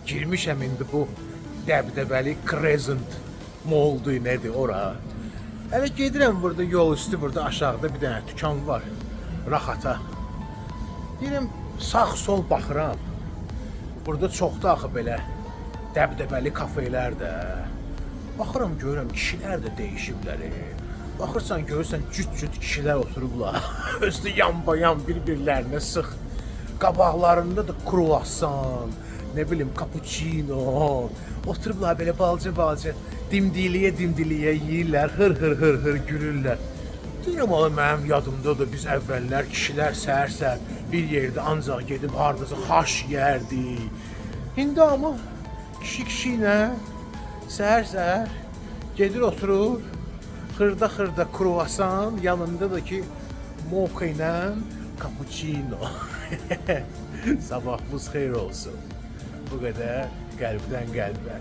Girmişəm indi bu dəbdəbəli Crescent Mall'dur, nədir ora. Hələ gedirəm burada yol üstü, burada aşağıda bir dənə dükan var. Raxata. Deyirəm sağ sol baxıram. Burada çoxdur axı belə dəbdəbəli kafelər də. Baxıram görürəm kişilər də dəyişiblər. Baxırsan görürsən cüt-cüt kişilər oturublar. Özü yanbayan bir-birlərinə sıx. Qabaqlarında da kruasan, nə bilim kapuçino. Oturublar belə balaca-balaca dimdiliyə dimdiliyə yeyirlər, hır hır hır hır gülürlər. Deyirəm ola mənim yadımdadır biz əvvəllər kişilər səhər-səhər bir yerdə ancaq gedib hardasa xaş yeyərdi. İndi amma kişi kişi ilə səhər-səhər gedir oturur xırda-xırda kruasan, yanında da ki moka ilə kapuçino. Sabahınız xeyir olsun. Bu qədər qəlbdən qəlbə.